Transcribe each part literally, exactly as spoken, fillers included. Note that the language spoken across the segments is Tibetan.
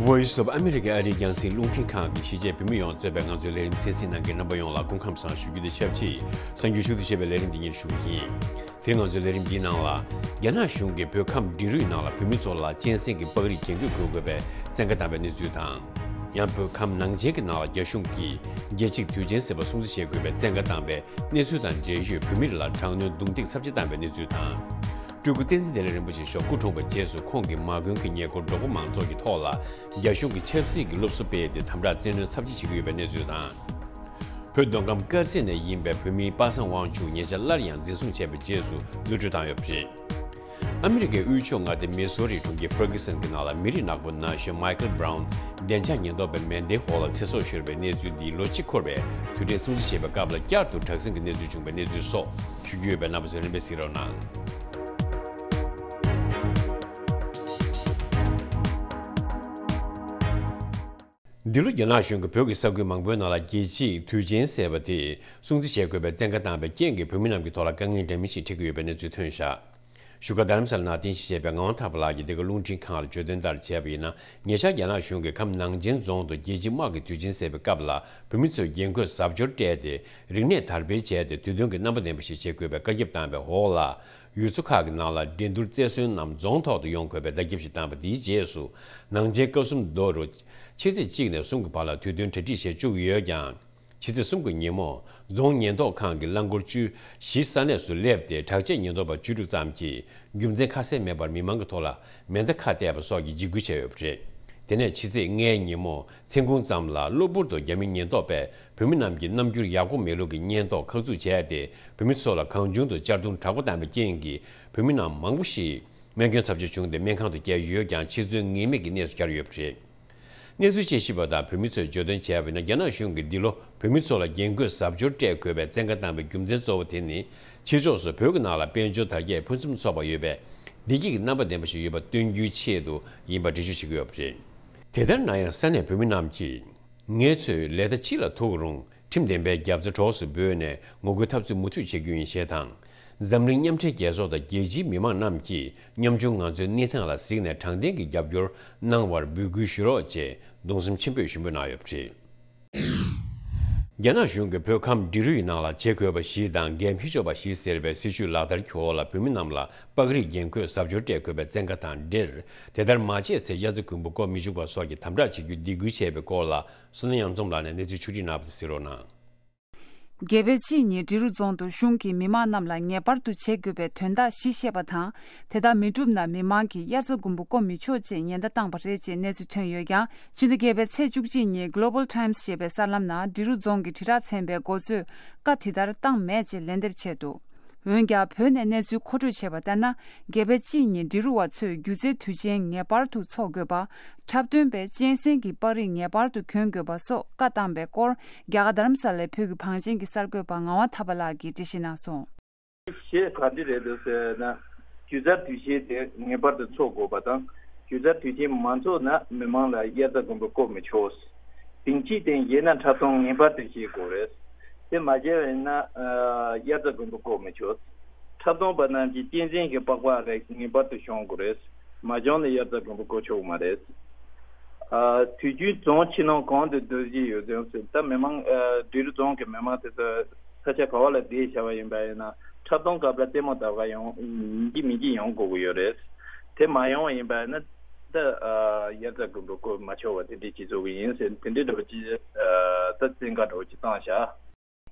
Voice of America ཨ་རིའི་རྒྱང་སྲིང་རླུང་འཕྲིན་ཁང་གིས་གཞིས་བྱེས་བོད་མི་ཡོངས་གཙོས་པའི་ང་ཚོའི་ལས་རིམ་གསན་གཟིགས་གནང་མཁན་རྣམ་པ་ཡོངས་ལ་སྐུ་ཁམས་བཟང་ཞུ་རྒྱུ་དང་ཆབས་ཅིག་གསར་འགྱུར་ཞུ་གཏུག་བྱས་པའི་ལས་རིམ་འདི་ཉིད་ཞུ་གི་ཡིན། དེ་རིང་ང་ཚོའི་ལས་རིམ་འདིའི་ནང་ལ། རྒྱ་ནག་གཞུང་གིས་བོད་ཁམས་འབྲི་རུའི་ནང་ལ་བོད་མི་ཚོ་ལ་གཅན་གཟན་གྱི་པགས་རིགས་རྒྱན་གོས་བཀོལ་དགོས་པའི་བཙན་བཀའ་བཏང་བའི་གནས་ཚུལ་དང་། ཡང་བོད་ཁམས་ནང་ཆེན་གྱི་ནང་ལ་རྒྱ་གཞུང་གིས་རྒྱལ་གཅེས་དུས་ཆེན་ཟེར་བ་སྲུང་བརྩི་བྱེད་དགོས་པའི་བཙན་བཀའ་བཏང་བའི་གནས་ཚུལ་དང་འབྲེལ་ཡོད་བོད་མི་རིགས་ལ་དྲག་གནོན་རྡུང་རྡེག་ཚབས་ཆེ་བཏང་བའི་གནས་ཚུལ་དང་། སྤྲུལ་སྐུ་བསྟན་འཛིན་བདེ་ལེགས་རིན་པོ་ཆེ་མཆོག་སྐུ་གྲོངས་པའི་རྗེས་སུ་ཁོང་གི་མ་དགོན་གྱི་ཉེ་འཁོར་འབྲོག་པ་མང་ཚོགས་ཀྱི་ཐོག་ལ་རྒྱ་གཞུང་གིས་ཆབ་སྲིད་ཀྱི་སློབ་གསོ་སྤེལ་ཏེ་དམ་དྲག་བཙན་གནོན་ཚབས་ཆེ་བྱེད་ཀྱི་ཡོད་པའི་གནས་ཚུལ་དང་། བོད་མདོ་ཁམས་དཀར་མཛེས་ནས་ཡིན་པའི་བོད་མི་པ་སངས་དབང་ཕྱུག་ཉེ་ཆར་སླར་ཡང་འཛིན་བཟུང་བྱས་པའི་རྗེས་སུ་གློད་བཀྲོལ་བཏང་ཡོད་པ་རེད། ཨ་མི་རི་ཀའི་དབུས་ཕྱོགས་མངའ་སྡེ་མི་སོ་རིའི་གྲོང་ཁྱེར་ཧྥར་གྷི་སན་གྱི་ནང་ལ་མི་རིགས་ནག་པོ་ན་གཞོན་མའི་ཀལ་བྷ་རའུན་བདེ་འཇགས་ཉེན་རྟོག་པའི་མེ་མདའི་འོག་ལ་ཚེ་སྲོག་ཤོར་བའི་གནས་ཚུལ་འདིའི་ལོ་གཅིག་འཁོར་བའི་དུས་དྲན་སྲུང་བརྩི་བྱེད་པའི་སྐབས་ལ་བསྐྱར་དུ་དྲག་ཟིང་གི་གནས་ཚུལ་བྱུང་བའི་གནས་ཚུལ་སོགས་ཞུ་རྒྱུ་ཡོད་པས་རྣམ་པ་ཚོས་རིམ་པས་གཟིགས་རོགས་གནང་། འདི་ལོ་རྒྱ་ནག་གཞུང་གིས་བོད་ཀྱི་ས་ཁུལ་མང་པོའི་ནང་ལ་རྒྱལ་གཅེས་དུས་ཆེན་ཟེར་བ་དེ་སྲུང་བརྩི་བྱེད་དགོས་པའི་བཙན་བཀའ་བཏང་བའི་རྐྱེན་གྱིས་བོད་མི་རྣམས་ཀྱི་ཐོག་ལ་དཀའ་ངལ་འདྲ་མིན་ཞིག་འཕྲད་ཀྱི་ཡོད་པའི་གནས་ཚུལ་ཐོན་བཞག་བཞུགས་སྒར་རྡ་རམ་ས་ལ་ནང་རྟེན་གཞི་བྱས་པའི་ངག་དབང་ཐར་པ་ལགས་ཀྱིས་འདི་ག་རླུང་འཕྲིན་ཁང་ལ་བརྗོད་དོན་ལྟར་བྱས་པ་ཡིན་ན། ཉེ་ཆར་རྒྱ་ནག་གཞུང་གིས་ཁམས་ནང་ཆེན་རྫོང་དུ་རྒྱལ་སྤྱིའི་དམག་གི་དུས་ཆེན་ཟེར་བའི་སྐབས་ལ་བོད་མི་ཚོས་རྒྱན་གོས་གཟབ་མཆོར་སྤྲས་ཏེ་རིག་གནས་དར་སྤེལ་བྱས་ཏེ་དུས་སྟོན་གྱི་རྣམ་པ་ལྡན་པ་ཞིག་བྱེད་དགོས་པའི་བཀའ་ཁྱབ་བཏང་བའི་འོག་ལ། ཡུལ་ཚོ་ཁག་གི་ནང་ལ་འགྲན་བསྡུར་རྩེར་སོན་རྣམས་རྫོང་ཐོག་ཏུ་ཡོང་དགོས་པའི་བརྡ་ཁྱབ་ཞིག་བཏང་བ་དེའི་རྗེས་སུ། ནང་ཆེན་སྐབས་གསུམ་མདོ་རུ་ཕྱི་ཚེས་གཅིག་ནས་གསུམ་གྱི་བར་ལ་དུས་སྟོན་གྲ་སྒྲིག་བྱེད་བཅུག་གི་ཡོད་ཀྱང་། ཕྱི་ཚེས་གསུམ་གྱི་ཉིན་མོ་རྫོང་ཉེན་རྟོག་ཁང་གི་རླངས་འཁོར་བཅུ་བཞི་ས་གནས་སུ་སླེབས་ཏེ་དྲག་ཆས་ཉེན་རྟོག་པ་བཅུ་དྲུག་ཙམ་གྱིས་རྒྱུ་མཚན་ཁ་གསལ་མེད་པར་མི་མང་གི་ཐོག་ལ་མེ་མདའ་ཁ་གཏད་པ་སོགས་ཀྱི་འཇིགས་སྐུལ་བྱས་ཡོད་པ་རེད། དེ་ནས་ཕྱི་ཚེས་ལྔའི་ཉིན་མོ་མཚན་གུང་ཙམ་ལ་གློ་བུར་དུ་རྒྱ་མི་ཉེན་རྟོག་པས་བོད་མི་རྣམས་ཀྱི་རྣམ་འགྱུར་ཡག་པོ་མེད་ལུགས་ཀྱི་བརྙན་ཐོ་ཁག་འཛུགས་བྱས་ཏེ་བོད་མི་ཚོ་ལ་གང་བྱུང་དུ་གཅར་རྡུང་དྲག་པོ་བཏང་བའི་རྐྱེན་གྱིས་བོད་མི་རྣམས་མང་པོ་ཞིག་རྨས་སྐྱོན་ཚབས་ཆེ་བྱུང་སྟེ་སྨན་ཁང་དུ་བསྐྱལ་ཡོད་ཀྱང་ཕྱི་ཚུལ་ངེས་མེད་ཀྱི་གནས་སུ་གྱར་ཡོད་པ་རེད། གནས་ཚུལ་དཔྱད་ཞིབ་པ་དང་བོད་མི་ཚོས་བརྗོད་དོན་བྱས་པ་ཡིན་ན། རྒྱ་ནག་གཞུང་གིས་འདི་ལོ་བོད་མི་ཚོ་ལ་རྒྱན་གོས་གཟབ་མཆོར་སྤྲས་དགོས་པའི་བཙན་བཀའ་བཏང་བའི་རྒྱུ་མཚན་གཙོ་བོ་དེ་ནི། ཕྱི་ཕྱོགས་སུ་བོད་ཀྱི་ནང་ལ་དཔལ་འབྱོར་དར་རྒྱས་ཕུན་སུམ་ཚོགས་པ་ཡོད་པའི་བདེ་སྐྱིད་ཀྱི་རྣམ་པ་ལྡན་པ་ཞིག་ཡོད་པ་སྟོན་རྒྱུའི་ཆེད་དུ་ཡིན་པ་འགྲེལ་བརྗོད་བྱེད་ཀྱི་ཡོད་པ་རེད། དེ་ལྟར་ན་ཡང་ས་གནས་བོད་མི་རྣམས་ཀྱིས། ངེད་ཚོས་ལས་ད་ཅི་ལ་ཐུག་རུང་ཁྲིམས་ལྡན་པའི་རྒྱབ་རྩ་གྲོགས་སུ་འབོད་ནས་ངོ་རྒོལ་འཐབ་རྩོད་མུ་མཐུད་བྱེད་རྒྱུ་ཡིན་ཞེས་དང་། འཛམ་གླིང་མཉམ་འབྲེལ་རྒྱལ་ཚོགས་དང་རྒྱལ་སྤྱིའི་མི་མང་རྣམས་ཀྱིས་ཉམ་ཆུང་ང་ཚོའི་གནས་སྟངས་ལ་གཟིགས་ནས་དྲང་བདེན་གྱི་རྒྱབ་སྐྱོར་གནང་བར་འབོད་སྐུལ་ཞུ་རོགས་ཞེས་གདུང་སེམས་ཆེན་པོས་ཞུ་འབོད་གནང་ཡོད་པ་རེད། རྒྱ་ནག་གཞུང་གིས་བོད་ཁམས་འབྲི་རུའི་ནང་ལ་བྱེད་དགོས་པ་བཞི་དང་འགན་འཁྱེར་ཆོག་པ་བཞི་ཟེར་བའི་སྲིད་བྱུས་ལག་བསྟར་གྱི་འོག་ལ་བོད་མི་རྣམས་ལ་པགས་རིགས་རྒྱན་གོས་གཟབ་མཆོར་སྤྲས་དགོས་པའི་བཙན་བཀའ་དང་འབྲེལ། དེ་ལྟར་མ་བྱས་ཚེ་དབྱར་རྩྭ་དགུན་འབུ་བརྐོ་མི་བཅུག་པ་སོགས་ཀྱི་དམ་དྲག་བྱེད་རྒྱུའི་སྡིགས་སྐུལ་བྱས་པའི་སྐོར་ལ། བསོད་ནམས་གཡང་འཛོམས་ལགས་ནས་གནས་ཚུལ་ཕྱོགས་སྒྲིག་གནང་བ་དེ་གཟིགས་རོགས་གནང་། རྒྱལ་བའི་སྤྱིའི་ཉིན་འབྲི་རུ་རྫོང་དུ་གཞུང་གིས་མི་མང་རྣམས་ལ་ངེས་པར་དུ་བྱེད་དགོས་པའི་དོན་དག་བཞི་བཤད་པ་དང་། དེ་དག་མི་འགྲུབ་ན་མི་མང་གིས་དབྱར་རྩྭ་དགུན་འབུ་བརྐོ་མི་ཆོག་ཅེས་ཉེན་བརྡ་བཏང་བ་རེད་ཅེས་གནས་ཚུལ་ཐོན་ཡོད་ཀྱང་། སྤྱི་ཟླ་བརྒྱད་པའི་ཚེས་བཅུ་གཅིག་ཉིན་Global Times་ཞེས་པའི་གསར་ལམ་ནང་འབྲི་རུ་རྫོང་གི་དྲིལ་བསྒྲགས་ཚན་པས་འགོ་གཙོས་བཀའ་དེ་ལྟར་བཏང་མེད་ཅེས་ལན་འདེབས་བྱས་འདུག་འོན་ཀྱང་། བོད་ནས་གནས་ཚུལ་མཁོ་སྤྲོད་བྱས་པ་ལྟར་ན། རྒྱལ་བའི་སྤྱིའི་ཉིན་འབྲི་རུ་བ་ཚོས་སྒྱུ་རྩལ་དུས་ཆེན་ངེས་པར་དུ་འཚོགས་དགོས་པ། འཁྲབ་སྟོན་པས་གཅན་གཟན་གྱི་པགས་རིགས་ངེས་པར་དུ་གྱོན་དགོས་པ་སོགས་བཀའ་བཏང་པའི་སྐོར། རྒྱ་གར་རྡ་རམ་ས་ལའི་བོད་ཀྱི་བང་ཆེན་གྱི་གསར་འགོད་པ་ངག་དབང་ཐར་པ་ལགས་ཀྱིས་འགྲེལ་བཤད་གནང་སོང་། ཞེས་ག་འདྲ་རེད་འདུག་ཟེར་ན། སྒྱུ་རྩལ་དུས་ཆེན་དེ་ངེས་པར་དུ་འཚོགས་དགོས་པ་དང་། སྒྱུ་རྩལ་དུས་ཆེན་མ་འཚོགས་ན་མི་མང་ལ་དབྱར་རྩྭ་དགུན་འབུ་བརྐོ་མི་ཆོག་དེང་དཔྱིད་དེ་ཡིན་ན་འཁྲབ་སྟོན་ངེས་པར་དུ་བྱེད་དགོས་རེད། དེ་མ་བྱས་པ་ཡིན་ན་ཨ་དབྱར་རྩྭ་དགུན་འབུ་བརྐོ་མི་ཆོག་འཁྲབ་སྟོན་པ་རྣམས་ཀྱིས་གཅན་གཟན་གྱི་པགས་པ་རེ་ངེས་པར་དུ་གྱོན་དགོས་རེད། མ་གྱོན་ན་དབྱར་རྩྭ་དགུན་འབུ་བརྐོ་ཆོག་གི་མ་རེད། ཨ་དུས་རྒྱུན་རྫོང་ཕྱི་ནང་གང་དུ་སྡོད་ཀྱི་ཡོད་ཙང་ཟེར། ད་མི་མང་ཨ་འབྲི་རུ་རྫོང་གི་མི་མང་དེ་ཚོ་ས་ཆ་ག་བ་ལ་བསྡད་བྱ་བ་ཡིན་པ་ཡིན་ན། འཁྲབ་སྟོན་སྐབས་ལ་ལྟད་མོ་ལྟ་ག་ཡོང་ཡིན་གཅིག་མིན་གཅིག་ཡོང་དགོས་ཀྱི་ཡོད་རེད། དེ་མ་ཡོང་བ་ཡིན་པ་ཡིན་ན་ད་ཨ་དབྱར་རྩྭ་དགུན་འབུ་བརྐོ་མ་ཆོག་པ་དེ་འདྲའི་སྤྱི་ཚོགས་ཀྱི་ཡིན་ཟེར། དེ་འདྲའི་འདྲ་བོ་ཅིག་ཨ་ད་བཙན་བཀའ་འདྲ་བོ་ཅིག་བཏང་བཞག་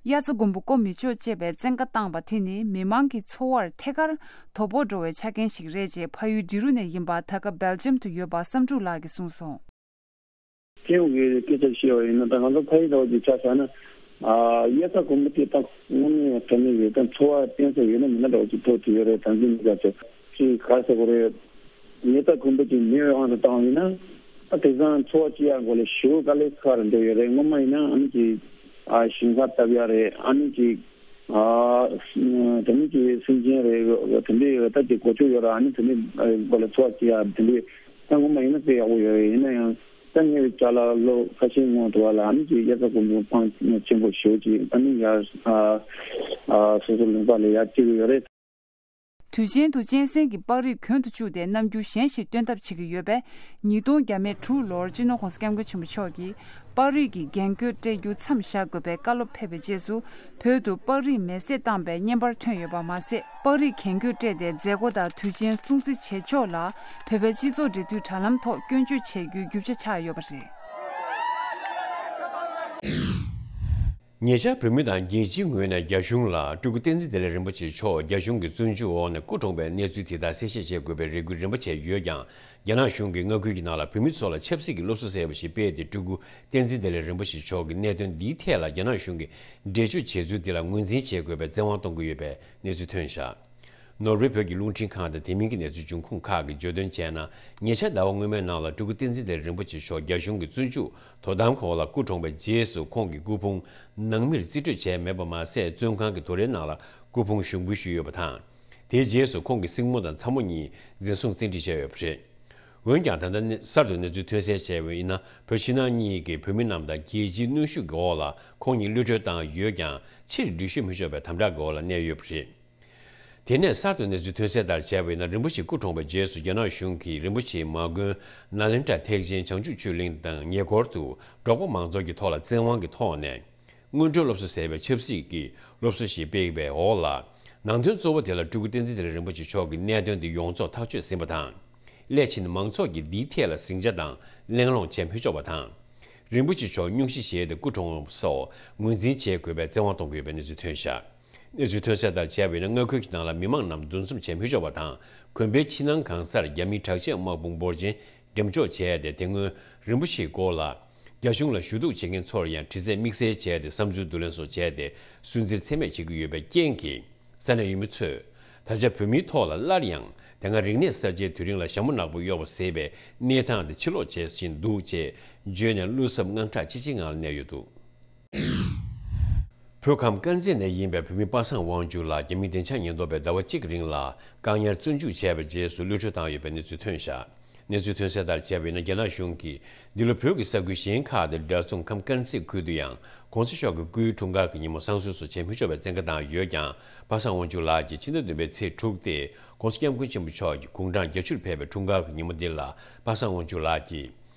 དབྱར་རྩྭ་དགུན་འབུ་བརྐོ་མི་ཆོག་ཅེས་པའི་བཙན་བཀའ་བཏང་བ་དེ་ནི་མི་མང་གི་འཚོ་བར་ཐད་ཀར་དོ་ཕོག་འགྲོ་བའི་ཆ་རྐྱེན་ཞིག་རེད་ཅེས་ཕ་ཡུལ་འབྲི་རུ་ནས་ཡིན་པ་ད་སྐབས་སྦེལ་ཇམ་དུ་ཡོད་པ་བསམ་འགྲུབ་ལགས་ཀྱིས་གསུངས་སོང་། སྤྱི་ཡོངས་ཀྱི་སྐད་ཆ་བཤད་པ་ཡིན་ན། ད་ང་ཚོ་ཕ་ཡུལ་འདྲ་བོ་ཅིག་ཆ་བཞག་ན། ཨ་དབྱར་རྩྭ་དགུན་འབུ་དེ་ད་དངོས་གནས་དྲང་གནས་ཀྱི་ད་འཚོ་བ་བརྟེན་ས་ཡོད་ན་མེད་ན་འདྲ་བོ་ཅིག་ཐུག་ཐུག་ཡོད་རེད། ད་འཛིན་མི་དགའ་ཚོ་ཅིག་ག་རེ་ཟེར་དགོས་རེད། དབྱར་རྩྭ་དགུན་འབུ་ཅིག་མེད་པའི་དབང་དུ་བཏང་བ་ཡིན་ན། ད་དེང་སང་འཚོ་བ་སྐྱེལ་ཡག་སྐོར་ལ་ཞེ་པོ་དཀའ་ལས་ཁག་རུ་འགྲོ་ཡོད་རེད། སྔོན་མ་ཡིན་ན་ཨ་ནི་ཅིག་ཨ་ཞིང་ཁ་བཏབ་ཡག་རེད། ཨ་ནི་ཅིག་ཨ་དེ་ནི་ཅིག་སེམས་ཅན་རེད། དེ་འདྲའི་ད་ཅིག་གོ་ཆོད་ཡོད་རེད། ཨ་ནི་དེ་འདྲའི་སྐོར་ལ་འཚོ་བ་སྐྱེལ་ཡག་དེ་འདྲའི་ད་སྔོན་མ་ཡིན་ན་དཔེ་ཡག་པོ་ཡོད་རེད། ཡིན་ན་ཡང་ད་ཉེ་བའི་ཆར་ལ་ལོ་ཁ་ཤས་སྔོན་དུ་བ་ལ་ཨ་ནི་ཅིག་དབྱར་རྩྭ་དགུན་འབུ་ཕོན་ཆེན་པོ་ཞེ་པོ་ཅིག་ཨ་ནི་ཡར་ཨ་ཨ་སོ་སོ་ལུང་པ་ལ་ཡར་སྐྱེ་གི་ཡོད་རེད། དུས་ཆེན་དུ་གཅན་གཟན་གྱི་པགས་རིགས་གྱོན་དུ་བཅུག་སྟེ་རྣམ་འགྱུར་གཞན་ཞིག་སྟོན་ཐབས་བྱེད་ཀྱི་ཡོད་པས། ཉིས་སྟོང་བརྒྱ་མེད་དྲུག་ལོར་སྤྱི་ནོར་༸གོང་ས་༸སྐྱབས་མགོན་ཆེན་པོ་མཆོག་གིས་པགས་རིགས་ཀྱི་རྒྱན་གོས་སྤྲས་རྒྱུ་མཚམས་བཞག་དགོས་པའི་བཀའ་སློབ་ཕེབས་པའི་རྗེས་སུ། བོད་དུ་པགས་རིགས་མེ་བསྲེགས་བཏང་བའི་བརྙན་པར་ཐོན་ཡོད་པ་མ་ཟད། པགས་རིགས་རྒྱན་གོས་སྤྲས་ཏེ་མཛད་སྒོ་དང་དུས་ཆེན་སྲུང་བརྩི་བྱེད་ཕྱོགས་ལ་བོད་པའི་སྤྱི་ཚོགས་འབྲེལ་མཐུད་དྲ་ལམ་ཐོག་སྐྱོན་བརྗོད་བྱེད་རྒྱུའི་རྒྱུ་ཆ་ཆགས་ཡོད་པ་རེད། ཉེ་ཆར་བོད་མི་དང་རྒྱལ་སྤྱིའི་ངོས་ནས་རྒྱ་གཞུང་ལ་སྤྲུལ་སྐུ་བསྟན་འཛིན་བདེ་ལེགས་རིན་པོ་ཆེ་མཆོག་རྒྱ་གཞུང་གི་བཙོན་འཇུག་འོག་ནས་སྐུ་གྲོངས་པའི་གནས་ཚུལ་དེ་དག་གསལ་བཤད་བྱེད་དགོས་པའི་རེ་སྐུལ་རིམ་པ་བྱས་ཡོད་ཀྱང་། རྒྱ་ནག་གཞུང་གིས་མངའ་ཁུལ་གྱི་ནང་ལ་བོད་མི་ཚོ་ལ་ཆབ་སྲིད་ཀྱི་སློབ་གསོ་ཟེར་བ་ཞིག་སྤེལ་ཏེ། སྤྲུལ་སྐུ་བསྟན་འཛིན་བདེ་ལེགས་རིན་པོ་ཆེ་མཆོག་གི་གནད་དོན་འདིའི་ཐད་ལ་རྒྱ་ནག་གཞུང་གིས་འགྲེལ་བརྗོད་བྱས་ཚུལ་དེ་ལ་ངོས་འཛིན་བྱེད་དགོས་པའི་བཙན་དབང་གཏོང་གི་ཡོད་པའི་གནས་ཚུལ་ཐོན་བཞག་ནོར་ཝེ་བོད་ཀྱི་རླུང་འཕྲིན་ཁང་དང་དེ་མིན་གྱི་གནས་ཚུལ་འབྱུང་ཁུངས་ཁག་གིས་བརྗོད་དོན་བྱས་ན། ཉེ་ཆར་ཟླ་བ་སྔོན་མའི་ནང་ལ་སྤྲུལ་སྐུ་བསྟན་འཛིན་བདེ་ལེགས་རིན་པོ་ཆེ་མཆོག་རྒྱ་གཞུང་གི་བཙོན་འཇུག་དོ་དམ་འོག་ལ་སྐུ་གྲོངས་པའི་རྗེས་སུ། ཁོང་གི་སྐུ་ཕུང་ནང་མིར་རྩིས་སྤྲོད་བྱས་མེད་པ་མ་ཟད། བཙོན་ཁང་གི་དུར་སའི་ནང་ལ་སྐུ་ཕུང་ཞུགས་འབུལ་ཞུས་ཡོད་པ་དང་། དེའི་རྗེས་སུ་ཁོང་གི་སྲིང་མོ་དང་ཚ་མོ་གཉིས་འཛིན་བཟུང་བཙན་ཁྲིད་བྱས་ཡོད་པ་རེད། འོན་ཀྱང་། ད་ལྟ་གནས་གསར་དུ་གནས་ཚུལ་ཐོན་གསལ་བྱས་པ་ཡིན་ན། བོད་ཕྱི་ནང་གཉིས་ཀྱི་བོད་མི་རྣམས་དང་རྒྱལ་སྤྱིའི་གནོན་ཤུགས་ཀྱི་འོག་ལ་ཁོང་ཉིད་གློད་གྲོལ་བཏང་ཡོད་ཀྱང་། ཕྱིར་འགྲུལ་བཞུད་མི་ཆོག་པའི་དམ་དྲག་གི་འོག་ལ་གནས་ཡོད་པ་རེད། དེ་ནས་གསར་དུ་གནས་ཚུལ་ཐོན་གསལ་ལྟར་བྱས་པ་ཡིན་ན། རིན་པོ་ཆེ་སྐུ་གྲོངས་པའི་རྗེས་སུ་རྒྱ་ནག་གཞུང་གིས་རིན་པོ་ཆེའི་མ་དགོན་ནཱ་ལེནྡྲ་ཐེག་ཆེན་བྱང་ཆུབ་ཆོས་གླིང་དང་ཉེ་འཁོར་དུ་འབྲོག་པ་མང་ཚོགས་ཀྱི་ཐོག་ལ་བཙན་དབང་གི་ཐོག་ནས། སྔོན་འགྲོའི་སློབ་གསོ་ཟེར་བའི་ཆབ་སྲིད་ཀྱི་སློབ་གསོ་ཞིག་སྤེལ་བའི་འོག་ལ། ནང་དོན་གཙོ་བོ་དེ་ལ་སྤྲུལ་སྐུ་བསྟན་འཛིན་བདེ་ལེགས་རིན་པོ་ཆེ་མཆོག་གི་གནད་དོན་དེ་ཡོངས་རྫོགས་ཐག་གཅོད་ཟིན་པ་དང་། སླད་ཕྱིན་མང་ཚོགས་ཀྱིས་འདིའི་ཐད་ལ་ཟིང་ཆ་དང་གླེང་སློང་བྱེད་མི་ཆོག་པ་དང་། རིན་པོ་ཆེ་མཆོག་སྙུང་གཞི་བཞེས་ཏེ་སྐུ་གྲོངས་སོགས་ངོས་འཛིན་བྱེད་དགོས་པའི་བཙན་དབང་གཏོང་གི་ཡོད་པའི་གནས་ཚུལ་ཐོན་བཞག་གནས་ཚུལ་ཐོན་གསལ་ལྟར་བྱས་པ་ཡིན་ན། མངའ་ཁུལ་གྱི་ནང་ལ་མི་མང་རྣམས་འདུ་འཛོམས་བྱེད་མི་ཆོག་པ་དང་། དགོན་པའི་ཕྱི་ནང་གང་སར་རྒྱ་མིའི་དྲག་ཆས་དམག་དཔུང་འབོར་ཆེན་འགྲེམས་འཇོག་བྱས་ཏེ། དེ་སྔོན་རིན་པོ་ཆེའི་སྐོར་ལ་རྒྱ་གཞུང་ལ་ཞུ་གཏུག་བྱེད་མཁན་ཚོར་ཡང་དྲི་རྩད་དམིགས་བསལ་བྱས་ཏེ། བསམ་ཚུལ་བསྡུ་ལེན་སོགས་བྱས་ཏེ། སུན་གཙེར་ཚད་མེད་བྱེད་ཀྱི་ཡོད་པའི་རྐྱེན་གྱིས། ས་གནས་ཡུལ་མི་ཚོས་ད་ཆ་བོད་མིའི་ཐོག་ལ་སླར་ཡང་དེ་སྔ་རིག་གནས་གསར་བརྗེའི་དུས་རིང་ལ་ཞྭ་མོ་ནག་པོ་གཡོགས་པ་ཟེར་བའི་གནས་སྟངས་དེ་ཕྱིར་ལོག་བྱེད་བཞིན་འདུག་ཅེས་བརྗོད་ནས། བློ་འཚབ་དངངས་སྐྲག་ཅི་ཆེའི་ངང་ལ་གནས་ཡོད་འདུག་བོད་ཁམས་དཀར་མཛེས་ནས་ཡིན་པའི་བོད་མི་པ་སངས་དབང་ཕྱུག་ལགས་རྒྱ་མིའི་བདེ་འཇགས་ཉེན་རྟོག་པས་ཟླ་བ་གཅིག་རིང་ལ་བཀག་ཉར་བཙོན་འཇུག་བྱས་པའི་རྗེས་སུ་གློད་གྲོལ་བཏང་ཡོད་པའི་གནས་ཚུལ་ཐོན་བཞག་གནས་ཚུལ་ཐོན་གསལ་ལྟར་བྱས་པ་ཡིན་ན། རྒྱ་ནག་གཞུང་གིས་འདི་ལོ་བོད་ཀྱི་ས་ཁུལ་གཞན་ཁག་དང་འདྲ་མཚུངས་ཁམས་དཀར་མཛེས་ཁུལ་དུ་ཡང་༸གོང་ས་མཆོག་གི་སྐུའི་འཁྲུངས་སྐར་གྱི་ཉིན་མོ་བསང་གསོལ་སོགས་བྱེད་མི་ཆོག་པའི་བཙན་བཀའ་བཏང་ཡོད་ཀྱང་། པ་སངས་དབང་ཕྱུག་ལགས་ཀྱིས་ཕྱི་ཟླ་བདུན་པའི་ཚེས་དྲུག་སྟེ། ༸གོང་ས་༸སྐྱབས་མགོན་ཆེན་པོ་མཆོག་གི་དགུང་གྲངས་བརྒྱད་ཅུར་ཕེབས་པའི་འཁྲུངས་སྐར་གྱི་ཉིན་མོ་འདི་ལ། པ་སངས་དབང་ཕྱུག་ལགས་ཀྱིས་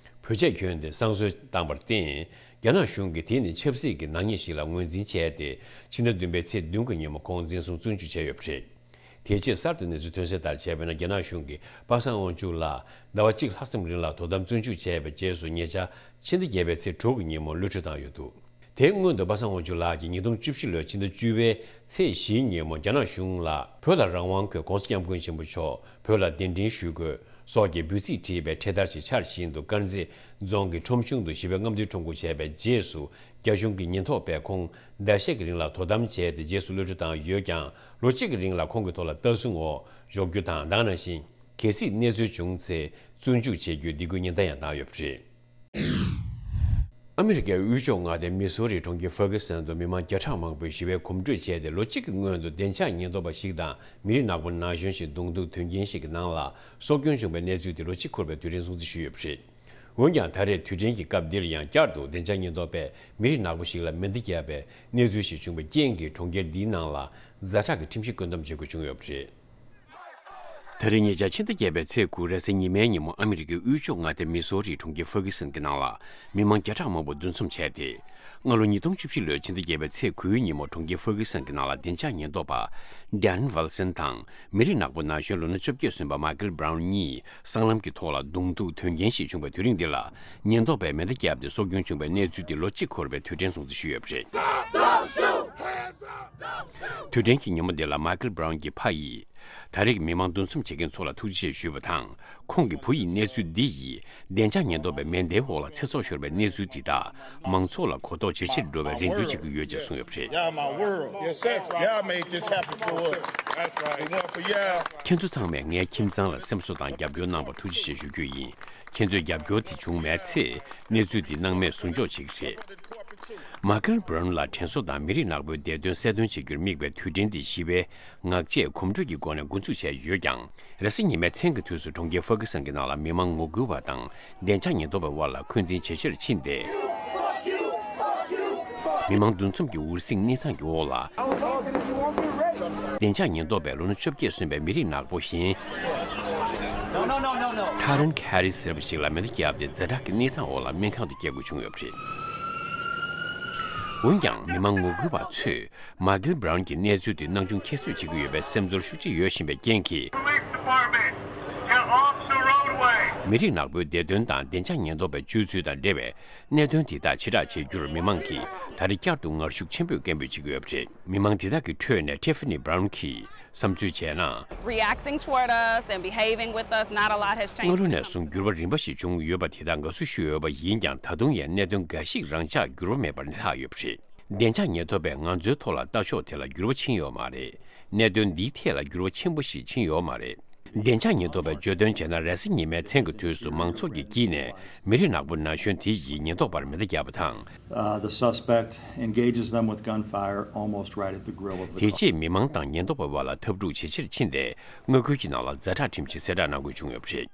བོད་ཆས་གྱོན་ཏེ་བསང་གསོལ་བཏང་བར་བརྟེན། རྒྱ་ནག་གཞུང་གིས་དེ་ནི་ཆབ་སྲིད་ཀྱི་ནག་ཉེས་ཤིག་ལ་ངོས་འཛིན་བྱས་ཏེ། ཕྱི་ཟླ་བདུན་པའི་ཚེས་བདུན་གྱི་ཉིན་མོ་ཁོང་འཛིན་བཟུང་བཙོན་འཇུག་བྱས་ཡོད་པ་རེད། དེ་རྗེས་གསར་དུ་གནས་ཚུལ་ཐོན་གསལ་ལྟར་བྱས་པ་ཡིན་ན། རྒྱ་ནག་གཞུང་གིས་པ་སངས་དབང་ཕྱུག་ལགས་ཟླ་བ་གཅིག་ལྷག་ཙམ་རིང་ལ་དོ་དམ་བཙོན་འཇུག་བྱས་པའི་རྗེས་སུ། ཉེ་ཆར་ཕྱི་ཟླ་བརྒྱད་པའི་ཚེས་དྲུག་གི་ཉིན་མོ་གློད་གྲོལ་བཏང་ཡོད་འདུག་དེའི་སྔོན་དུ་པ་སངས་དབང་ཕྱུག་ལགས་ཀྱིས་ཉིས་སྟོང་བཅུ་བཞི་ལོའི་ཕྱི་ཟླ་བཅུ་པའི་ཚེས་བཞིའི་ཉིན་མོ་རྒྱ་ནག་གཞུང་ལ། བོད་ལ་རང་དབང་དགོས། ༸གོང་ས་༸སྐྱབས་མགོན་ཆེན་པོ་མཆོག་བོད་ལ་གདན་འདྲེན་ཞུ་དགོས། སོགས་ཀྱི་འབོད་ཚིག་བྲིས་པའི་འཕྲེད་དར་ཞིག་འཕྱར་བཞིན་དུ། དཀར་མཛེས་རྫོང་གི་ཁྲོམ་གཞུང་དུ་ཞི་བའི་རྔམ་སྟོན་ཁྲོམ་སྐོར་བྱས་པའི་རྗེས་སུ། རྒྱ་གཞུང་གི་ཉེན་རྟོག་པས་ཁོང་ཟླ་ཤས་ཀྱི་རིང་ལ་དོ་དམ་བྱས་ཏེ། རྗེས་སུ་གློད་གྲོལ་བཏང་ཡོད་ཀྱང་། ལོ་གཅིག་གི་རིང་ལ་ཁོང་གི་ཐོག་ལ་ལྟ་སྲུང་འོག་འཇོག་རྒྱུ་དང་། ད་ག་ནང་བཞིན་གལ་སྲིད་གནས་ཚུལ་བྱུང་ཚེ་བཙོན་འཇུག་བྱེད་རྒྱུའི་སྡིགས་སྐུལ་ཉེན་བརྡ་ཡང་བཏང་ཡོད་པ་རེད། ཨ་མི་རི་ཀའི་དབུས་ཕྱོགས་མངའ་སྡེ་མི་སོ་རིའི་གྲོང་ཁྱེར་ཧྥར་གྷི་སན་དུ་མི་མང་བརྒྱ་ཕྲག་མང་པོས་ཞི་བའི་གོམ་བགྲོད་བྱས་ཏེ། ལོ་གཅིག་གི་སྔོན་དུ་བདེ་འཇགས་ཉེན་རྟོག་པ་ཞིག་དང་མི་རིགས་ནག་པོ་ན་གཞོན་ཞིག་གདོང་ཐུག་དོན་རྐྱེན་ཞིག་གི་ནང་ལ་སྲོག་སྐྱོན་བྱུང་བའི་གནས་ཚུལ་དེ་ལོ་གཅིག་འཁོར་བའི་དུས་དྲན་སྲུང་བརྩི་ཞུས་ཡོད་པ་རེད། འོན་ཀྱང་། ད་རེས་དུས་དྲན་གྱི་སྐབས་འདིར་ཡང་བསྐྱར་དུ་བདེ་འཇགས་ཉེན་རྟོག་པས་མི་རིགས་ནག་པོ་ཞིག་ལ་མེ་མདའ་བརྒྱབ་པའི་གནས་ཚུལ་ཞིག་བྱུང་བའི་རྐྱེན་གྱིས། གྲོང་ཁྱེར་འདིའི་ནང་ལ་ཛ་དྲག་གི་ཁྲིམས་ཞིབ་བཀོད་འདོམས་བྱེད་དགོས་བྱུང་ཡོད་པ་རེད། ད་རེས་ཉེ་ཆར་ཕྱི་ཟླ་བརྒྱད་པའི་ཚེས་དགུ་རེས་གཟའ་ཉི་མའི་ཉིན་མོ། ཨ་མི་རི་ཀའི་དབུས་ཕྱོགས་མངའ་སྡེ་མི་སོ་རིའི་གྲོང་ཁྱེར་ཧྥར་གྷི་སན་གྱི་ནང་ལ་མི་མང་བརྒྱ་ཕྲག་མང་པོ་འདུ་འཛོམས་བྱས་ཏེ། སྔ་ལོ་ཉིས་སྟོང་བཅུ་བཞི་ལོའི་ཕྱི་ཟླ་བརྒྱད་པའི་ཚེས་དགུའི་ཉིན་མོ། གྲོང་ཁྱེར་ཧྥར་གྷི་སན་གྱི་ནང་ལ་བདེ་འཇགས་ཉེན་རྟོག་པ་ཌན་ཝལ་སན་དང་། མི་རིགས་ནག་པོ་ན་གཞོན་ལོ་ན་བཅོ་བརྒྱད་སོན་པ་མཱ་ཀལ་བྷ་རའུན་གཉིས་སྲང་ལམ་གྱི་ཐོག་ལ་གདོང་ཐུག་དོན་རྐྱེན་ཞིག་བྱུང་བའི་དུས་རིང་འདི་ལ། ཉེན་རྟོག་པས་མེ་མདའ་བརྒྱབ་སྟེ་སྲོག་སྐྱོན་བྱུང་བའི་གནས་ཚུལ་འདི་ལོ་གཅིག་འཁོར་བའི་དུས་དྲན་སྲུང་བརྩི་ཞུས་ཡོད་པ་རེད། དུས་དྲན་གྱི་ཉིན་མོ་འདི་ལ་མཱ་ཀལ་བྷ་རའུན་གྱི་ཕ་ཡིས། ད་རེས་ཀྱི་མི་མང་འདུ་འཛོམས་བྱེད་མཁན་ཚོ་ལ་ཐུགས་རྗེ་ཆེ་ཞུས་པ་དང་། ཁོང་གི་བུ་ཡི་གནས་ཚུལ་འདི་ཡིས་བདེ་འཇགས་ཉེན་རྟོག་པའི་མེ་མདའི་འོག་ལ་ཚེ་སྲོག་ཤོར་བའི་གནས་ཚུལ་འདི་དག་མང་ཚོགས་ལ་གོ་རྟོགས་ཇེ་ཆེར་འགྲོ་བའི་རེ་འདུན་བྱེད་ཀྱི་ཡོད་ཅེས་གསུངས་ཡོད་པ་རེད། Y'all my world. Yes, sir. Y'all made this happen for us. That's right. If it weren't for y'all. ཁྱེད་ཚོ་ཚང་མས་ངའི་ཁྱིམ་ཚང་ལ་སེམས་གསོ་དང་རྒྱབ་སྐྱོར་གནང་བར་ཐུགས་རྗེ་ཆེ་ཞུ་རྒྱུ་ཡིན། ཁྱེད་ཚོའི་རྒྱབ་སྐྱོར་དེ་བྱུང་མེད་ཚེ། གནས་ཚུལ་འདི་སྣང་མེད་ཟུར་འཇོག་བྱེད་ཀྱི་རེད། མཱ་ཀལ་བྷ་རའུན་ལ་དྲན་གསོ་དང་མི་རིགས་ནག་པོའི་བདེ་དོན་གསལ་སྟོན་བྱེད་རྒྱུར་དམིགས་པའི་དུས་དྲན་འདི་ཞི་བའི་ངག་བཅད་གོམ་བགྲོད་ཀྱི་སྒོ་ནས་འགོ་འཛུགས་བྱས་ཡོད་ཀྱང་། རེས་གཟའ་ཉི་མའི་མཚན་གྱི་དུས་སུ་གྲོང་ཁྱེར་ཧྥར་གྷི་སན་གྱི་ནང་ལ་མི་མང་ངོ་རྒོལ་བ་དང་བདེ་འཇགས་ཉེན་རྟོག་པའི་དབར་ལ་འཁོན་འཛིན་ཇེ་ཆེར་ཕྱིན་ཏེ། མི་མང་འདུ་འཛོམས་ཀྱི་འུར་ཟིང་སྣེ་ཐང་གི་འོག་ལ། བདེ་འཇགས་ཉེན་རྟོག་པས་ལོ་ན་བཅོ་བརྒྱད་སོན་པའི་མི་རིགས་ནག་པོ་གཞན། ཊ་རན་ཁ་རི་ཟེར་བ་ཞིག་ལ་མེ་མདའ་བརྒྱབ་སྟེ་ཛ་དྲག་གི་གནས་སྟངས་འོག་ལ་སྨན་ཁང་དུ་བསྐྱལ་དགོས་བྱུང་ཡོད་པ་རེད། འོན་ཀྱང་མི་མང་ངོ་རྒོལ་བ་ཚོས་མཱ་ཀལ་བྷ་རའུན་གྱི་གནས་ཚུལ་དེ་སྣང་ཆུང་ཁྱད་གསོད་བྱེད་ཀྱི་ཡོད་པའི་སེམས་ཚོར་ཤུགས་ཆེ་ཡོད་བཞིན་པའི་རྐྱེན་གྱིས། Police department to off the roadway. མི་རིགས་ནག་པོའི་བདེ་དོན་དང་བདེ་འཇགས་ཉེན་རྟོག་པའི་སྤྱོད་ཚུལ་དང་འབྲེལ་བའི་གནད་དོན་དེ་དག་ཕྱིར་བསྒྲགས་བྱེད་རྒྱུར་མི་མང་གིས་ད་རེས་བསྐྱར་དུ་ངར་ཤུགས་ཆེན་པོས་སྐད་འབོད་བྱེད་ཀྱི་ཡོད་པ་རེད། མི་མང་དེ་དག་གི་ཁྲོད་ནས་ཊི་ཕ་ནི་བྷ་རའུན་གྱིས་བསམ་ཚུལ་བྱས་ན། Reacting toward us and behaving with us, not a lot has changed. སྔ་ལོ་ནས་བཟུང་འགྱུར་བ་རིམ་པ་ཞིག་བྱུང་ཡོད་པ་དེ་དག་དགའ་བསུ་ཞུས་ཡོད་པ་ཡིན་ཀྱང་། ད་དུང་ཡང་གནད་དོན་འགའ་ཞིག་རང་འཇགས་འགྱུར་བ་མེད་པར་ལྷག་ཡོད་པ་རེད། བདེ་འཇགས་ཉེན་རྟོག་པས་ང་ཚོའི་ཐོག་ལ་ལྟ་ཕྱོགས་དེ་ལ་འགྱུར་བ་ཕྱིན་ཡོད་མ་རེད། གནད་དོན་འདིའི་ཐད་ལ་འགྱུར་བ་ཆེན་པོ་ཞིག་ཕྱིན་ཡོད་མ་རེད། བདེ་འཇགས་ཉེན་རྟོག་པས་བརྗོད་དོན་བྱས་ན། རེས་གཟའ་ཉི་མའི་མཚན་གྱི་དུས་སུ་མང་ཚོགས་ཀྱི་དཀྱིལ་ནས་མི་རིགས་ནག་པོ་ན་གཞོན་དེ་ཡིས་ཉེན་རྟོག་པར་མེ་མདའ་བརྒྱབ་པ་དང་། Uh, the suspect engages them with gunfire almost right at the grill of the car. དེ་རྗེས་མི་མང་དང་ཉེན་རྟོག་པའི་བར་ལ་འཐབ་འཁྲུག་ཇེ་ཆེར་ཕྱིན་ཏེ། མངའ་ཁུལ་གྱི་ནང་ལ་ཛ་དྲག་ཁྲིམས་ཀྱིས་གསལ་བསྒྲགས་གནང་དགོས་བྱུང་ཡོད་པ་རེད།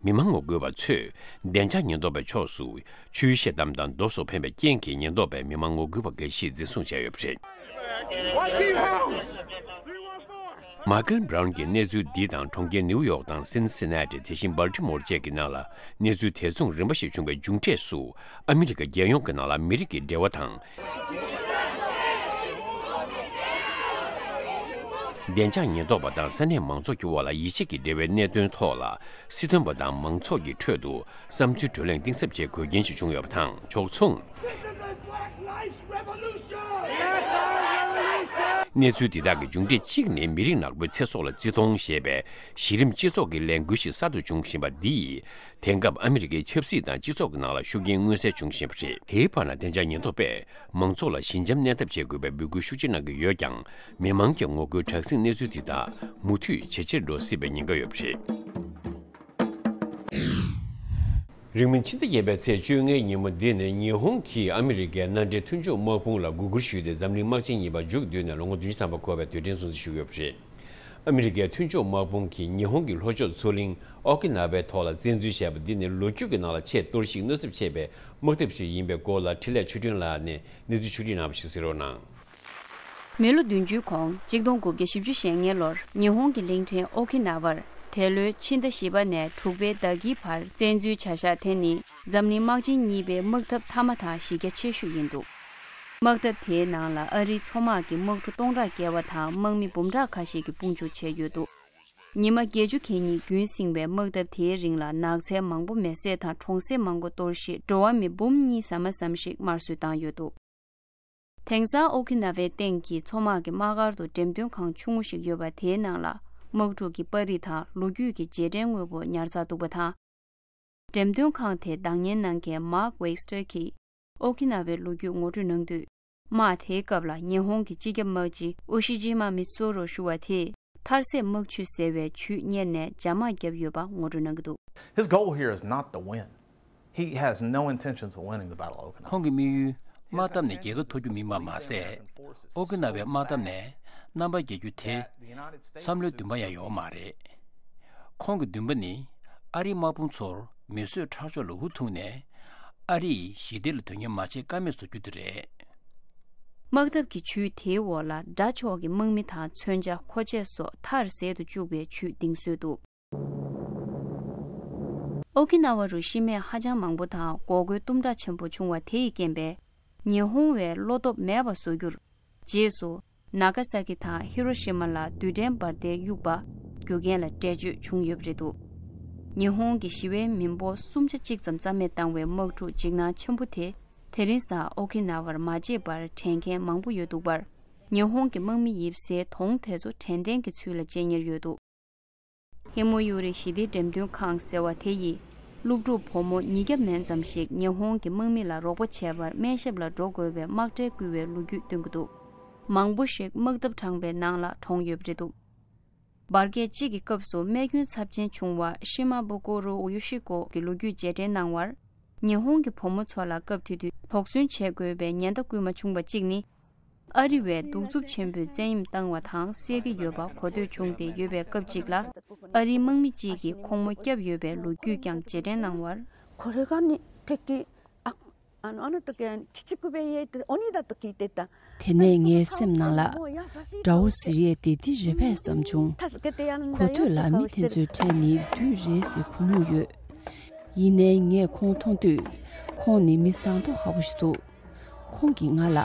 མི་མང་ངོ་རྒོལ་བ་ཚོས་བདེ་འཇགས་ཉེན་རྟོག་པའི་ཕྱོགས་སུ་ཆུའི་ཞེ་གདམས་དང་རྡོ་སོགས་འཕེན་པའི་རྐྱེན་གྱིས་ཉེན་རྟོག་པས་མི་མང་ངོ་རྒོལ་བ་འགའ་ཤས་འཛིན་བཟུང་བྱས་ཡོད་པ་རེད། མཱ་ཀལ་བྷ་རའུན་གྱི་གནས་ཚུལ་འདི་དང་གྲོང་ཁྱེར་ནིའུ་ཡོག་དང་སིན་སི་ན་ཏི། དེ་བཞིན་སྦལ་ཏི་མོར་བཅས་ཀྱི་ནང་ལ་གནས་ཚུལ་དེ་མཚུངས་རིམ་པ་ཞིག་བྱུང་བའི་མཇུག་འབྲས་སུ། ཨ་མི་རི་ཀ་རྒྱལ་ཡོངས་ཀྱི་ནང་ལ་མི་རིགས་ཀྱི་འབྲེལ་བ་དང་། བདེ་འཇགས་ཉེན་རྟོག་པ་དང་ས་གནས་མང་ཚོགས་ཀྱི་དབར་ལ་ཡིད་ཆེས་ཀྱི་འབྲེལ་བའི་གནད་དོན་ཐོག་ལ། སྲིད་དོན་པ་དང་མང་ཚོགས་ཀྱི་ཁྲོད་དུ་བསམ་ཚུལ་བགྲོ་གླེང་གཏིང་ཟབ་བྱེད་དགོས་རྐྱེན་ཞིག་བྱུང་ཡོད་པ་དང་། ཕྱོགས་མཚུངས། This is a black lives revolution! གནས་ཚུལ་འདི་དག་གི་མཇུག་འབྲས་གཅིག་ནི། མི་རིགས་ནག་པོའི་ཚེ་སྲོག་ལ་བརྩི་མཐོང་ཞེས་པའི་གཞི་རིམ་སྤྱི་ཚོགས་ཀྱི་ལས་འགུལ་ཞིག་གསར་དུ་འབྱུང་བཞིན་པ་འདིས། དེང་སྐབས་ཨ་མི་རི་ཀའི་ཆབ་སྲིད་དང་སྤྱི་ཚོགས་ཀྱི་ནང་ལ་ཤུགས་རྐྱེན་མངོན་གསལ་འབྱུང་བཞིན་པ་རེད། དེའི་བར་ན་བདེ་འཇགས་ཉེན་རྟོག་པས་མང་ཚོགས་ལ་ཞི་འཇམ་གནས་ཐབས་བྱེད་དགོས་པའི་འབོད་སྐུལ་ཤུགས་ཆེ་གནང་གི་ཡོད་ཀྱང་། མི་མང་གི་ངོ་རྒོལ་དྲག་ཟིང་གནས་ཚུལ་འདི་དག་མུ་མཐུད་ཇེ་ཆེར་འགྲོ་སྲིད་པའི་ཉེན་ཁ་ཡོད་པ་རེད། རིང་མིན་ཕྱི་ཟླ་བརྒྱད་པའི་ཚེས་བཅོ་ལྔའི་ཉིན་མོ་འདི་ནི་ཉི་ཧོང་གིས་ཨ་མི་རི་ཀའི་མནའ་འབྲེལ་མཐུན་ཕྱོགས་དམག་དཔུང་ལ་སྒུག་སྐུལ་ཞུས་ཏེ། འཛམ་གླིང་དམག་ཆེན་གཉིས་པ་མཇུག་བསྡུས་ནས་ལོ་ངོ་བདུན་ཅུ་ཐམ་པ་འཁོར་བའི་དུས་དྲན་སྲུང་བརྩི་ཞུས་ཡོད་པ་རེད། ཨ་མི་རི་ཀའི་མཐུན་ཕྱོགས་དམག་དཔུང་གིས་ཉི་ཧོང་གི་ལྷོ་ཕྱོགས་མཚོ་གླིང་ཨོ་ཀི་ན་ཝའི་ཐོག་ལ་བཙན་འཛུལ་བྱས་པ་འདི་ནི་ལོ་རྒྱུས་ཀྱི་ནང་ལ་ཆེས་གཏོར་བཤིག་གནོད་ཚབས་ཆེ་བའི་དམག་འཐབ་ཞིག་ཡིན་པའི་སྐོར་ལ་འཕྲིན་ལས་ཆོས་སྒྲོན་ལགས་ནས་གནས་ཚུལ་ཕྱོགས་སྒྲིག་གནང་བ་ཞིག་གསན་རོགས་གནང་། མི་ལོ་བདུན་ཅུའི་གོང་གཅིག་སྟོང་དགུ་བརྒྱ་བཞི་བཅུ་ཞེ་ལྔའི་ལོར་ཉི་ཧོང་གི་གླིང་ཕྲན་ཨོ་ཁི་ན་ཝར་དེ་ལོའི་ཕྱི་ཟླ་བཞི་པ་ནས་དྲུག་པའི་ཟླ་དཀྱིལ་བར་བཙན་འཛུལ་བྱ་གཞག་དེ་ནི་འཛམ་གླིང་དམག་ཆེན་གཉིས་པའི་དམག་འཐབ་མཐའ་མ་དང་གཞི་རྒྱ་ཆེ་ཤོས་ཡིན་འདུག་དམག་འཐབ་དེའི་ནང་ལ་ཨ་རིའི་མཚོ་དམག་གིས་དམག་གྲུ་སྟོང་ཕྲག་བརྒལ་བ་དང་དམག་མི་འབུམ་ཕྲག་ཁ་ཤས་ཀྱི་དཔུང་འཇུག་བྱས་ཡོད་འདུག་ཉི་མ་བརྒྱད་ཅུ་གྱ་གཉིས་རྒྱུན་བསྲིངས་པའི་དམག་འཐབ་དེའི་རིང་ལ་ནགས་ཚལ་མང་པོ་མེ་བསྲེགས་དང་གྲོང་གསེབ་མང་པོ་གཏོར་བཤིག་འགྲོ་བ་མི་འབུམ་གཉིས་ཟ་མ་ཟ་མ་ཞིག་དམར་གསོད་བཏང་ཡོད་འདུག་དེང་སང་ཨོ་ཁི་ན་ཝའི་སྟེང་གི་མཚོ་དམག་གི་དམག་སྒར་དུ་འགྲེམས་སྟོན་ཁང་ཆུང་ངུ་ཞིག་ཡོད་པ་དེའི་ནང་ལ་དམག་འཁྲུག་གི་པར་རིས་དང་ལོ་རྒྱུས་ཀྱི་རྗེས་དྲན་དངོས་པོ་ཉར་ཚགས་འདུག་པ་དང་། འགྲེམས་སྟོན་ཁང་དེ་བདག་གཉེར་གནང་མཁན་མཱག་ཝེག་སི་ཊར་གྱིས་ཨོ་ཁི་ན་ཝའི་ལོ་རྒྱུས་ངོ་སྤྲོད་གནང་དུས། དམག་དེའི་སྐབས་ལ་ཉི་ཧོང་གི་སྤྱི་ཁྱབ་དམག་སྤྱི་ཨོ་ཤི་ཇི་མ་མི་ཙུ་རོ་ཞུ་བ་དེས་མཐར་བསད་དམག་ཇུས་ཟེར་བའི་ཇུས་གཉེར་ནས་འཇབ་དམག་བརྒྱབ་ཡོད་པ་ངོ་སྤྲོད་གནང་གི་འདུག His goal here is not to win. He has no intentions of winning the Battle of Okinawa. ཁོང་གི་དམིགས་ཡུལ་དམག་འཐབ་ནས་རྒྱལ་ཁ་ཐོབ་རྒྱུ་མིན་པ་མ་ཟད། ཨོ་ཀི་ན་ཝའི་དམག་འཐབ་ནས་རྣམ་པར་རྒྱལ་རྒྱུ་དེ་བསམ་བློའི་འདུན་པ་ཡང་ཡོད་མ་རེད། ཁོང་གི་འདུན་པ་ནི་ཨ་རིའི་དམག་དཔུང་ཚོར་མི་གསོད་ཁྲག་སྦྱོར་ལ་འུ་ཐུག་ནས་ཨ་རི་ཡི་ཞི་བདེ་ལ་དོན་གཉེར་མ་བྱེད་ཀ་མེད་བཟོ་རྒྱུ་དེ་རེད། དམག་འཐབ་ཀྱི་ཇུས་དེའི་འོག་ལ་དགྲ་ཕྱོགས་ཀྱི་དམག་མི་དང་མཚོན་ཆ་མཁོ་ཆས་སོགས་མཐར་ཟད་དུ་བཅུག་པའི་ཇུས་གཏིང་བཟོས་འདུག་ཨོ་ཁི་ན་ཝ་རུ་ཤི་རྨས་ཧ་ཅང་མང་པོ་དང་འགོག་རྒོལ་གཏུམ་དྲག་ཆེན་པོ་བྱུང་བ་དེ་ཡི་རྐྱེན་པས། ཉི་ཧོང་བས་བློ་སྟོབས་མེད་པ་བཟོ་རྒྱུར། རྗེས་སུ། ནཱ་ག་ས་ཀི་དང་ཧི་རོ་ཤི་མ་ལ་རྡུལ་ཕྲན་འབར་མདེལ་གཡུགས་པ། རྒྱུ་རྐྱེན་ལ་འགྲེལ་བརྗོད་བྱུང་ཡོད་པ་རེད་འདུག་ཉི་ཧོང་གི་ཞི་བའི་མི་འབོར་སུམ་ཆ་གཅིག་ཙམ་རྩ་མེད་བཏང་བའི་དམག་འཁྲུག་འཇིགས་སྣང་ཆེན་པོ་དེ། དེ་རིང་སང་ཨོ་ཁི་ན་ཝར་མ་བརྗེད་པར་དྲན་མཁན་མང་པོ་ཡོད་འདུག་པར། ཉི་ཧོང་གི་དམག་མི་ཡིབ་སའི་དོང་དེ་ཚོ་དྲན་རྟེན་གྱི་ཚུལ་ལ་སྤྱན་གཉེར་ཡོད་འདུག་ཧི་མོ་ཡུ་རི་ཞི་བདེའི་འགྲེམས་སྟོན་ཁང་ཟེར་བ་དེ་ཡིས། སློབ་ཕྲུག་བུ་མོ་ཉིས་བརྒྱ་མན་ཙམ་ཞིག་ཉི་ཧོང་གི་དམག་མི་ལ་རོགས་པ་བྱེད་པར་སྨན་ཞབས་ལ་འགྲོ་དགོས་པའི་དམག་གྲལ་བསྐུལ་བའི་ལོ་རྒྱུས་སྟོན་གྱི་འདུག་མང་པོ་ཞིག་དམག་འཐབ་ཁྲང་པའི་ནང་ལ་གྲོངས་ཡོད་པ་རེད་འདུག་བར་བརྒལ་གཅིག་གི་སྐབས་སུ་རྨས་སྐྱོན་ཚབས་ཆེན་བྱུང་བ་ཤི་མ་བུ་ཀོ་རོ་ཨུ་ཡུ་ཤི་ཀོ་གི་ལོ་རྒྱུས་རྗེས་དྲན་གནང་བར། ཉི་ཧོང་གི་བུ་མོ་ཚོ་ལ་སྐབས་དེ་དུས་དོགས་ཟོན་བྱེད་དགོས་པའི་ཉེན་བརྡ་བསྐུལ་མ་བྱུང་བ་གཅིག་ནི། ཨ་རི་བས་གདུག་རྩུབ་ཆེན་པོས་བཙན་གཡེམ་བཏང་བ་དང་བསད་ཀྱི་ཡོད་པ་གོ་ཐོས་བྱུང་སྟེ་ཡོད་པའི་སྐབས་ཅིག་ལ། ཨ་རིའི་དམག་མི་གཅིག་གིས་ཁོང་མོ་བསྐྱབས་ཡོད་པའི་ལོ་རྒྱུས་ཀྱང་རྗེས་དྲན་གནང་བར། これがね、敵、あ、あの、あの時は鬼畜部屋って鬼だと聞いてた。དེ་ནས་ངའི་སེམས་ནང་ལ། དགྲ་བོ་ཟེར་ཡས་དེ་འདི་རེད་པས་བསམ་བྱུང་། གོ་ཐོས་ལ་མི་དེ་ཚོའི་གྲས་ནི་བདུད་རེད་ཟེར་གོ་མྱོང་ཡོད། ཡིན་ནའི་ངས་ཁོང་མཐོང་དུས། ཁོང་ནི་མི་བཟང་མདོག་ཁ་པོ་ཞིག་འདུག་ཁོང་གིས་ང་ལ།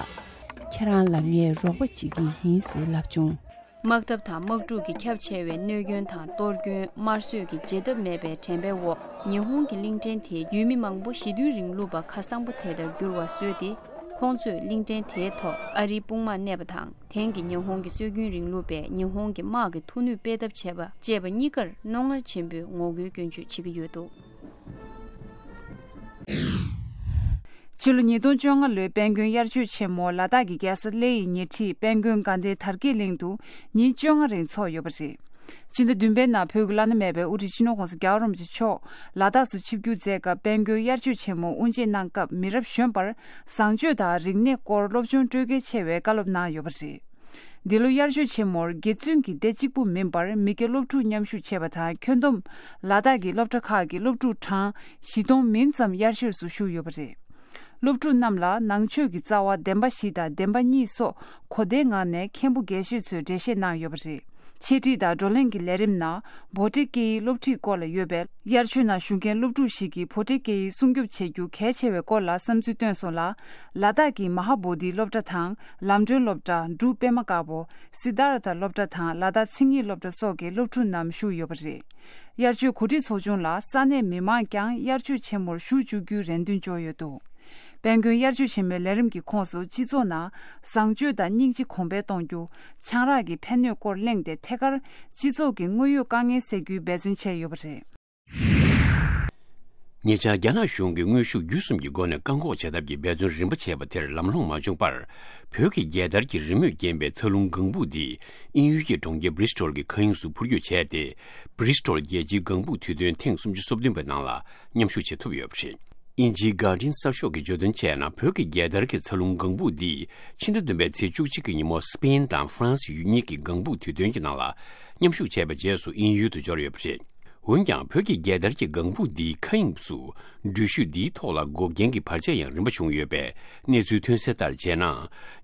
ཁྱེད་རང་ལ་ངས་རོགས་པ་བྱེད་ཀྱི་ཡིན་ཟེར་ལབ་བྱུང་། དམག་འཐབ་དང་དམག་འཁྲུག་གི་ཁྱབ་ཆེ་བའི་གནོད་སྐྱོན་དང་གཏོར་སྐྱོན། དམར་གསོད་ཀྱི་བརྗེད་ཐབས་མེད་པའི་དྲན་པའི་འོག་ཉི་ཧོང་གི་གླིང་ཕྲན་དེའི་ཡུལ་མི་མང་པོ་ཞི་མཐུན་རིང་ལུགས་པ་ཁ་གསང་པོ་དེ་ལྟར་འགྱུར་བ་བཟོས་ཏེ། ཁོང་ཚོས་གླིང་ཕྲན་དེའི་ཐོག་ཨ་རིའི་དཔུང་དམག་གནས་པ་དང་། དེང་གི་ཉི་ཧོང་གི་སྲོལ་རྒྱུན་རིང་ལུགས་པས་ཉི་ཧོང་གི་དམག་གི་མཐོ་ནུས་སྤེལ་ཐབས་བྱས་པ་བཅས་པ་གཉིས་ཀར་རྣོ་ངར་ཆེན་པོས་ངོ་རྒོལ་སྐྱོན་བརྗོད་བྱེད་ཀྱི་ཡོད་འདུག་ཕྱི་ལོ་ཉིས་སྟོང་བཅོ་ལྔ་ལོའི་དཔལ་མགོན་དབྱར་ཆོས་ཆེན་མོ་ལ་དྭགས་ཀྱི་རྒྱལ་ས་གླེ་ཡི་ཉེ་འཁྲིས་དཔལ་མགོན་དགའ་ལྡན་དར་རྒྱས་གླིང་དུ་ཉིན་བཅོ་ལྔ་རིང་འཚོགས་ཡོད་པ་རེད། སྤྱི་ཟླ་བདུན་པའི་ནང་བོད་ཀྱི་བླ་ན་མེད་པའི་དབུ་ཁྲིད་སྤྱི་ནོར་༸གོང་ས་༸རྒྱལ་བ་རིན་པོ་ཆེ་མཆོག་ལ་དྭགས་སུ་ཆིབས་བསྒྱུར་མཛད་སྐབས་དཔལ་མགོན་དབྱར་ཆོས་ཆེན་མོ་དབུ་འབྱེད་གནང་སྐབས་མི་རབས་གཞོན་པར་བཟང་སྤྱོད་དང་རིག་གནས་སྐོར་སློབ་སྦྱོང་སྤྲོད་གལ་ཆེ་བའི་བཀའ་སློབ་གནང་ཡོད་པ་རེད། འདི་ལོ་དབྱར་ཆོས་ཆེན་མོར་དགེ་བཙུན་གྱི་སྡེ་གཅིག་པུ་མིན་པར་མི་སྐྱ་སློབ་ཕྲུག་མཉམ་ཞུགས་བྱས་པ་དང་། ཁྱོན་བསྡོམས་ལ་དྭགས་ཀྱི་སློབ་གྲྭ་ཁག་གི་སློབ་ཕྲུག་གྲངས་བཞི་སྟོང་མིན་ཙམ་དབྱར་ཆོས་སུ་ཞུགས་ཡོད་པ་རེད། སློབ་ཕྲུག་རྣམས་ལ་ནང་ཆོས་ཀྱི་རྩ་བ་བདེན་པ་བཞི་དང་བདེན་པ་གཉིས་སོགས་གོ་བདེའི་ངང་ནས་མཁན་པོ་དགེ་བཤེས་ཚོས་འགྲེལ་བཤད་གནང་ཡོད་པ་རེད། འཆད་ཁྲིད་དང་བགྲོ་གླེང་གི་ལས་རིམ་ནང་བྷོ་ཊའི་སྐད་ཡིག་སློབ་ཁྲིད་སྐོར་ལ་ཡོད་པས། དབྱར་ཆོས་ནང་ཞུགས་མཁན་སློབ་ཕྲུག་ཞིག་གིས་བྷོ་ཊའི་སྐད་ཡིག་སྲུང་སྐྱོབ་བྱེད་རྒྱུ་གལ་ཆེ་བའི་སྐོར་ལ་བསམ་ཚུལ་བཏོན་སོང་ལ། ལ་དྭགས་ཀྱི་མ་ཧཱ་བོ་དྷི་སློབ་གྲྭ་དང་། ལམ་སྒྲོན་སློབ་གྲྭ། འབྲུག་པད་མ་དཀར་པོ། སི་དྷཱར་ཐ་སློབ་གྲྭ་དང་ལ་དྭགས་མཚན་ཉིད་སློབ་གྲྭ་སོགས་ཀྱི་སློབ་ཕྲུག་རྣམས་ཞུགས་ཡོད་པ་རེད། དབྱར་ཆོས་གོ་སྒྲིག་ཚོགས་ཆུང་ལ་ས་གནས་མི་མང་ཀྱང་དབྱར་ཆོས་ཆེན་མོར་ཞུགས་བཅུག་རྒྱུའི་རེ་འདུན་བཅོལ་ཡོད་འདུག་དཔལ་མགོན་དབྱར་ཆོས་ཆེན་མོའི་ལས་རིམ་གྱི་ཁོངས་སུ་སྤྱི་ཚོགས་ནང་བཟང་སྤྱོད་དང་སྙིང་རྗེ་གོང་འཕེལ་གཏོང་རྒྱུ། ཆང་རག་གི་ཕན་གནོད་སྐོར་གླེང་སྟེ། ཐད་ཀར་སྤྱི་ཚོགས་ཀྱི་དངོས་ཡོད་དཀའ་ངལ་སེལ་རྒྱུའི་འབད་བརྩོན་བྱས་ཡོད་པ་རེད། ཉེ་ཆར་རྒྱ་ནག་གཞུང་གིས་དངོས་ཤུགས་བརྒྱུད་གསུམ་གྱི་སྒོ་ནས་བཀག་འགོག་བྱ་ཐབས་ཀྱི་འབད་བརྩོན་རིམ་པ་བྱས་པ་དེར་ལམ་ལྷོང་མ་བྱུང་བར། བོད་ཀྱི་རྒྱལ་དར་གྱི་རི་མོས་བརྒྱན་པའི་འཚར་ལོངས་ལྒང་ཕུག་འདི་དབྱིན་ཡུལ་གྱི་གྲོང་ཁྱེར་བྷི་རི་སི་ཊོལ་གྱི་མཁའ་དབྱིངས་སུ་འཕུར་སྐྱོད་བྱས་ཏེ། བྷི་རི་སི་ཊོལ་རྒྱལ་སྤྱིའི་ལྒང་ཕུག་དུས་སྟོན་ཐེངས་སུམ་ཅུ་སོ་བདུན་པའི་ནང་ལ་མཉམ་ཞུགས་བྱེད་ཐུབ་ཡོད་པ་རེད། དབྱིན་ཇིའི་Guardian་གསར་ཤོག་གིས་བརྗོད་དོན་བྱས་ན། བོད་ཀྱི་རྒྱལ་དར་གྱི་འཚར་ལོངས་ལྒང་ཕུག་འདིས་ཕྱི་ཟླ་བདུན་པའི་ཚེས་བཅུ་གཅིག་གི་ཉིན་མོ་སི་པེན་དང་ཧྥ་རན་སི་ཡུལ་གཉིས་ཀྱི་ལྒང་ཕུག་དུས་སྟོན་གྱི་ནང་ལ་མཉམ་ཞུགས་བྱས་པའི་རྗེས་སུ་དབྱིན་ཡུལ་དུ་འབྱོར་ཡོད་པ་རེད། འོན་ཀྱང་། བོད་ཀྱི་རྒྱལ་དར་གྱི་ལྒང་ཕུག་འདིའི་མཁའ་དབྱིངས་སུ་འགྲུལ་བཞུད་འདིའི་ཐོག་ལ་འགོག་རྐྱེན་གྱི་བར་ཆད་ཡང་རིམ་པ་བྱུང་ཡོད་པས། གནས་ཚུལ་ཐོན་གསལ་ལྟར་བྱས་ན།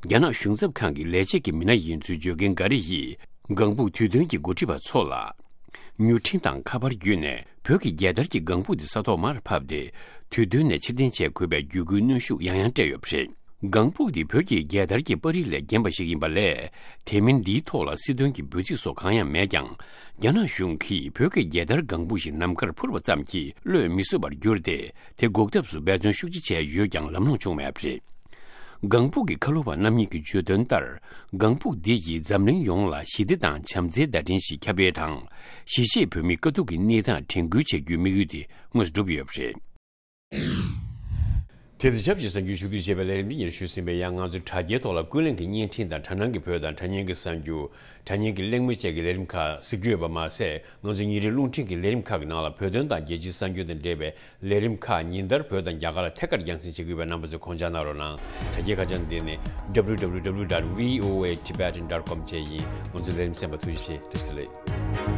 རྒྱ་ནག་གཞུང་ཚབ་ཁང་གི་ལས་བྱེད་ཀྱི་མི་སྣ་ཡིན་ཚུལ་བརྗོད་མཁན་འགའ་རེ་ཡིས། ལྒང་ཕུག་དུས་སྟོན་གྱི་འགོ་ཁྲིད་པ་ཚོ་ལ། མྱུར་འཕྲིན་དང་ཁ་པར་བརྒྱུད་ནས། བོད་ཀྱི་རྒྱལ་དར་གྱི་ལྒང་ཕུག་དེ་ས་ཐོག་མར་ཕབ་སྟེ། དུས་སྟོན་ནས་ཕྱིར་འཐེན་བྱེད་དགོས་པའི་བརྒྱུད་སྐུལ་གནོན་ཤུགས་ཡང་ཡང་སྤྲད་ཡོད་པ་རེད། ལྒང་ཕུག་འདི་བོད་ཀྱི་རྒྱལ་དར་གྱི་པར་རིས་ལས་རྒྱན་པ་ཞིག་ཡིན་པ་ལས། དེ་མིན་འདིའི་ཐོག་ལ་སྲིད་དོན་གྱི་འབོད་ཚིག་སོགས་གང་ཡང་མེད་ཀྱང་། རྒྱ་ནག་གཞུང་གིས་བོད་ཀྱི་རྒྱལ་དར་ལྒང་ཕུག་ཞིག་ནམ་མཁར་འཕུར་བ་ཙམ་གྱིས་བློས་མི་བཟོད་པར་གྱུར་ཏེ། དེ་འགོག་ཐབས་སུ་འབད་བརྩོན་ཤུགས་ཆེ་བྱས་ཡོད་ཀྱང་ལམ་ལྷོང་བྱུང་མེད་པ་རེད། ལྒང་ཕུག་གི་ཁ་ལོ་བ་རྣམ་གཉིས་ཀྱིས་བརྗོད་དོན་ལྟར། ལྒང་ཕུག་འདི་ཡིས་འཛམ་གླིང་ཡོངས་ལ་ཞི་བདེ་དང་བྱམས་བརྩེའི་བརྡ་འཕྲིན་ཞིག་ཁྱབ་སྤེལ་དང་། གཞིས་བྱེས་བོད་མིའི་དཀའ་སྡུག་གི་གནས་སྟངས་དྲན་སྐུལ་བྱ་རྒྱུའི་དམིགས་ཡུལ་དེ་དངོས་སུ་གྲུབ་ཡོད་པ་རེད། དེ་དང་ཆབས་ཅིག་གསར་འགྱུར་ཞུ་གཏུག་བྱེད་པའི་ལས་རིམ་འདི་ཉིད་ཞུས་ཟིན་པས། ཡང་ང་ཚོའི་དྲ་རྒྱའི་ཐོག་ལ་ཀུན་གླེང་གི་བརྙན་འཕྲིན་དང་དྲ་སྙན་གྱི་བོད་དང་དྲ་བརྙན་གྱི་གསར་འགྱུར། དྲ་བརྙན་གྱི་གླེང་མོལ་བཅས་ཀྱི་ལས་རིམ་ཁག་གཟིགས་རྒྱུ་ཡོད་པ་མ་ཟད། ང་ཚོའི་ཉིན་རེའི་རླུང་འཕྲིན་གྱི་ལས་རིམ་ཁག་གི་ནང་ལ་བོད་དོན་དང་རྒྱལ་སྤྱིའི་གསར་འགྱུར་དང་འབྲེལ་བའི་ལས་རིམ་ཁག་ཉིན་ལྟར་བོད་དང་རྒྱ་གར་ལ་ཐད་ཀར་རྒྱང་སྲིང་བྱེད་ཀྱི་ཡོད་པས། རྣམ་པ་ཚོས་ཁོང་ཆ་གནང་རོགས་གནང་། དྲ་རྒྱའི་ཁ་བྱང་འདི་ནི་W W W dot V O A Tibetan dot com བཅས་ཡིན། ང་ཚོའི་ལས་རིམ་གསན་པར་ཐུགས་རྗེ་ཆེ། བཀྲ་ཤིས་བདེ་ལེགས།